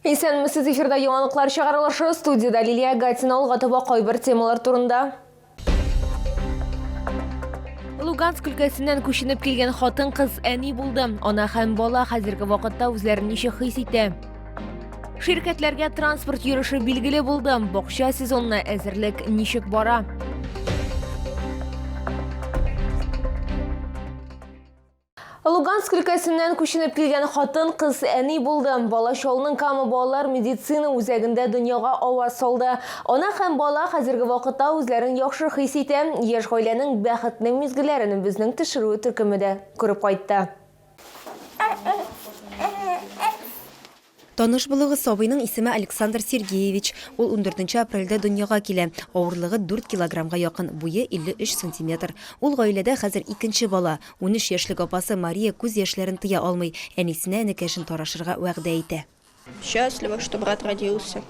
Исәнмесез, эфирда яңалыклар чыгарылышы. Студиядә Лилия Гатина. Алга таба кайбер темалар турында. Луганск өлкәсеннән күченеп килгән хатын-кыз әни булды. Ана һәм бала хәзерге вакытта үзләрен ничек хис итә? Ширкәтләргә транспорт йөреше билгеле булды. Бакча сезонына әзерлек ничек бара? Луганск өлкәсеннән күченеп килгән хатын-кыз әни булды. Бала Чаллының Кама балалар медицина үзәгендә дөньяга аваз салды. Ана һәм бала хәзерге вакытта үзләрен яхшы хис итә. Яшь гаиләнең бәхетле мизгелләрен безнең төшерү төркеме дә күреп кайтты. Таныш булыгыз, сабыйның исеме Александр Сергеевич. Ул ундүртенче апрельдә дөньяга килә. Авырлыгы дүрт килограммга якын, буе 53 сантиметр. Ул гаиләдә хәзер икенче бала. 13 яшьлек апасы Мария күз яшьләрен тыя алмый, әнисенә энекәшен тарашырга вәгъдә итә. Счастлива, что брат родился.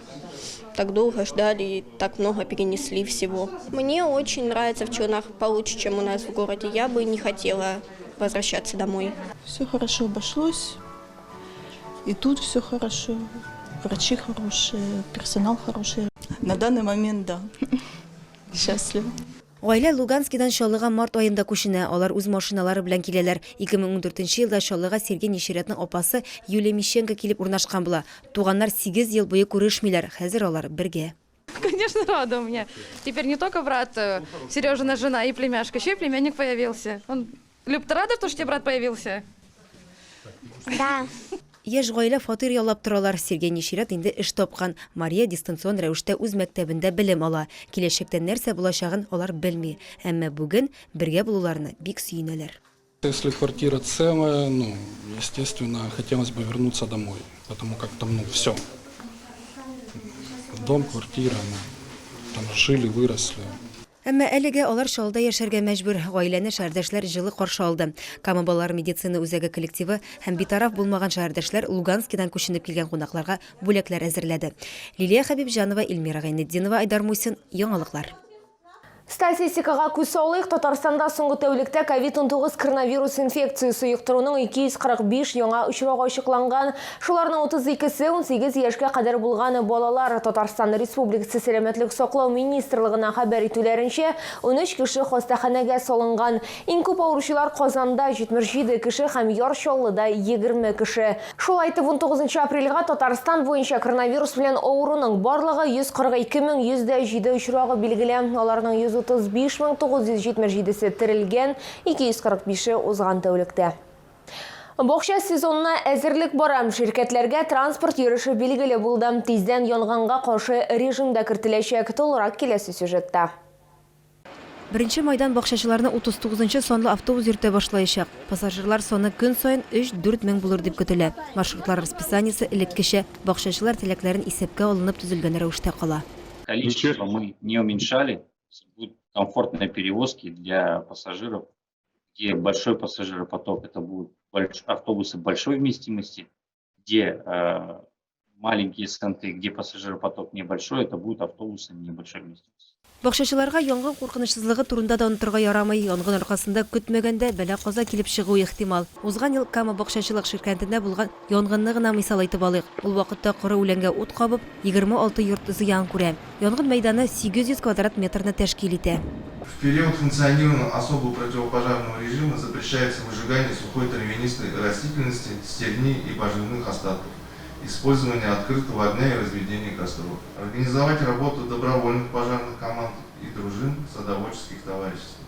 Так долго ждали и так много перенесли всего. Мне очень нравится в Челнах, получше, чем у нас в городе. Я бы не хотела возвращаться домой. Все хорошо обошлось. И тут все хорошо, врачи хорошие, персонал хороший. На данный момент, да, счастлива. Гаилә Луганскидан Чаллыга март аенда күченә. Алар үз машиналары белән киләләр. 2014 елда Чаллыга Сергей Нещеретның апасы Юлия Мищенко килеп урнашкан була. Туганнар сигез ел буе күрешмиләр, хәзер алар бергә. Конечно, рада у меня. Теперь не только брат, э, Сережина жена и племяшка, еще и племянник появился. Он Люб, ты рада, что у тебя брат появился? Да. Яшь гаилә фатир яллап торалар. Сергей Нещерет инде эш тапкан. Мария дистанцион рәвештә үз мәктәбендә белем ала. Киләчәктә нәрсә булачагын алар белми. Әмма бүген бергә булуларына бик сөенәләр. Если квартира целая, ну, естественно, хотелось бы вернуться домой, потому как там, ну, все. Дом, квартира, ну, там жили, выросли. Әмма әлегә алар Чаллыда яшәргә мәҗбүр. Гаиләне шәһәрдәшләр җылы каршы алды. Кама балалар медицина үзәге коллективы һәм битараф булмаган шәһәрдәшләр Луганскидан күченеп килгән кунакларга бүләкләр әзерләде. Лилия Хәбибҗанова, Эльмира Гайнетдинова, Айдар Мусин, Яңалыклар. Статистикага күз салыйк, Татарстанда соңгы тәүлектә ковид-19 коронавирус инфекциясе йоктыруның 245 яңа очрагы ачыкланган. Шуларның 32-се 18 яшькә кадәр булган балалар. Татарстан Республикасы Сәламәтлек саклау министрлыгына хәбәр итүләренчә, 13 кеше хастаханәгә салынган. Иң күп авыручылар Казанда, 77 кеше һәм Яр Чаллыда, 20 кеше. Шулай итеп, 19 апрельгә Татарстан буенча коронавирус белән авыруның барлыгы 142 мең 107 очрагы билгеле. Аларның 135 мең 977 се терелгән, 245-е узган тәүлектә. Бакча сезонына әзерлек бара. Ширкәтләргә транспорт йөреше билгеле булды. Тиздән янгынга каршы режим да кертеләчәк. Тулырак киләсе сюжетта. Беренче майдан бакчачыларны 39 нчы санлы автобус йөртә башлаячак. Пассажирлар саны көн саен өч-дүрт мең булыр дип көтелә. Маршрутлар расписаниесе элеккечә, бакчачылар теләкләрен исәпкә алынып төзелгән рәвештә кала. Количество мы не уменьшали, будут комфортные перевозки для пассажиров где большой пассажиропоток, это будут больш, автобусы большой вместимости, где э, маленькие СНТ, где пассажиропоток небольшой, это будут автобусы небольшой вместимости. Бакчачыларга янгын куркынычсызлыгы турында да онытырга ярамый. Янгын аркасында көтмәгәндә бәла-каза килеп чыгуы ихтимал. Узган ел Кама бакчачылык ширкәтендә булган янгынны гына мисал итеп алыйк. Ул вакытта коры үләнгә ут кабып, 26 йорт зыян күрә. Янгын мәйданы 800 квадрат метрны тәшкил итә. В период функционирования особого противопожарного режима запрещается выжигание сухой травянистой растительности, стерни и поживных остатков, использование открытого огня и разведение костров. Организовать работу добровольных пожарных команд и дружин садоводческих товариществ.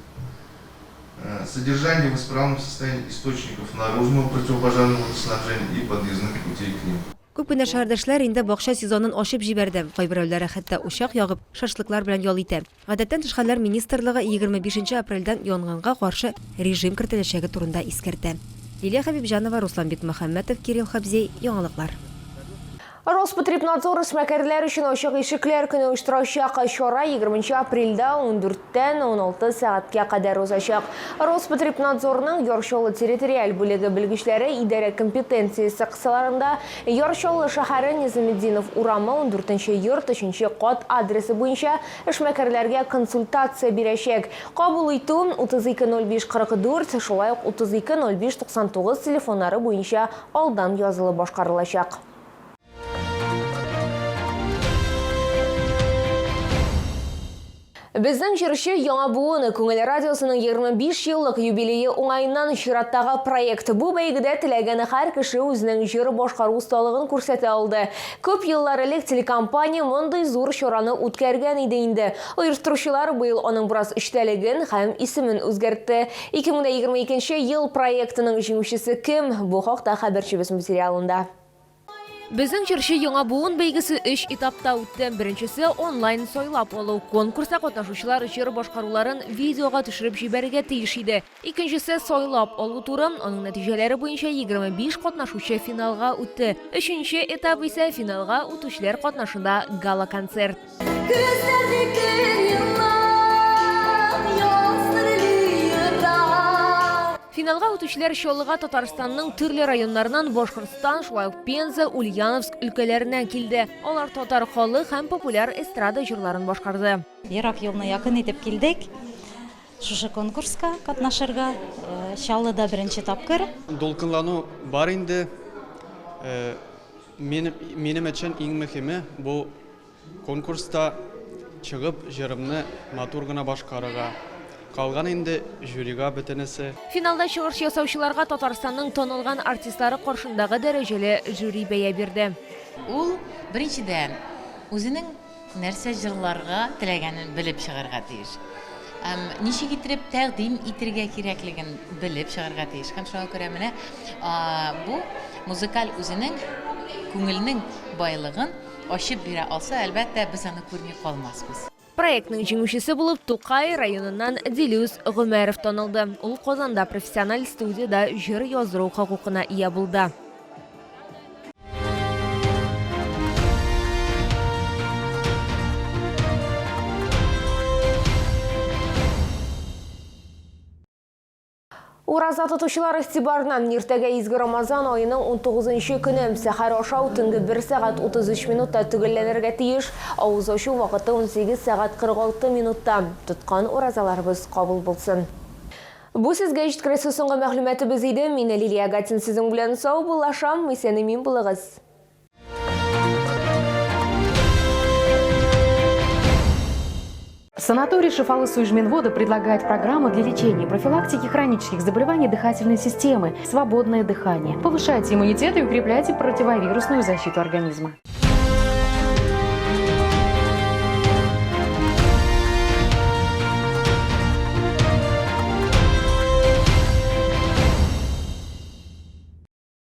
Э, содержание в исправном состоянии источников наружного противопожарного водоснабжения и подъездных путей к ним. Күп кенә шәһәрдәшләр инде бакча сезонын ачып җибәрде. Кайберәүләре хәтта учак ягып, шашлыклар белән ял итә. Гадәттән тыш хәлләр министрлыгы 25 нче апрельдән янгынга каршы режим кертеләчәге турында искәртә. Лилия Хәбибҗанова, Руслан Бикмөхәммәтов, Кирилл Хабзей, Яңалыклар. Роспотребнадзор эшмәкәрләр өчен ачык ишекләр көне оештырачак. Чара 20 апрельдә 14-тән 16 сәгатькә кадәр узачак. Роспотребнадзорның Яр Чаллы территориаль бүлеге белгечләре идарә компетенциясе кысаларында Яр Чаллы шәһәре Низаметдинов урамы 14 нче йорт 3 нче кат адресы буенча эшмәкәрләргә консультация бирәчәк. Кабул итү 32 05 44, шулай ук 32 05 99 телефоннары буенча алдан язылып башкарылачак. Безнең җырчы яңа буын Күңел радиосының 25 еллык юбилее уңаеннан чираттагы проект. Бу бәйгедә теләгән һәр кеше үзенең җыр башкару осталыгын күрсәтә алды. Күп еллар элек телекомпания мондый зур чараны үткәргән иде инде. Оештыручылар быел аның бераз эчтәлеген һәм исемен үзгәртте. 2022 ел проектының җиңүчесе кем? Бу хакта хәбәрчебез материалында. Безнең җырчы яңа буын бәйгесе өч этапта үтте. Беренчесе онлайн сайлап алу. Конкурста катнашучылар җыр башкаруларын видеога төшереп җибәрергә тиеш иде. Икенчесе сайлап алу туры. Аның нәтиҗәләре буенча 25 катнашучы финалга үтте. Өченче этап исә финалга үтүчеләр катнашында гала-концерт. Финалга үтүчеләр Чаллыга Татарстанның төрле районнарыннан, Башкортстан, шулай ук Пенза, Ульяновск өлкәләреннән килде. Алар татар халык һәм популяр эстрада җырларын башкарды. Ерак юлны якын итеп килдек шушы конкурска катнашырга. Чаллыда беренче тапкыр. Дулкынлану бар инде. Минем өчен иң мөһиме бу конкурста чыгып җырымны матур гына башкарырга. Калган инде жюрига бөтенесе. Финалда чыгыш ясаучыларга Татарстанның танылган артистлары каршындагы дәрәҗәле жюри бәя бирде. Ул, беренчедән, үзенең нәрсә җырларга теләгәнен белеп чыгарга тиеш. Һәм ничек иттереп тәкъдим итергә кирәклеген белеп чыгарга тиеш. Һәм шуңа күрә менә бу музыкаль үзенең күңелнең байлыгын ачып бирә алса, әлбәттә, без аны күрми калмасбыз. Проектның җиңүчесе булып Тукай районыннан Дилүс Гомәров танылды. Ул Казанда профессиональ студиядә җыр яздыру хокукына ия булды. Ураза тотучылар игътибарына, иртәгә изге Рамазан аеның 19 көне. Сәхәр ашау төнге 1 сәгать 33 минутта төгәлләнергә тиеш. Авыз ачу вакыты 18 сәгать 46 минутта. Тоткан уразаларыбыз кабул булсын. Бу сезгә җиткерәсе соңгы мәгълүматыбыз иде. Мин Лилия Гатин сезнең белән саубуллашам. Исән-имин булыгыз. Санаторий Шифалы Суижминвода предлагает программу для лечения и профилактики хронических заболеваний дыхательной системы «Свободное дыхание». Повышайте иммунитет и укрепляйте противовирусную защиту организма.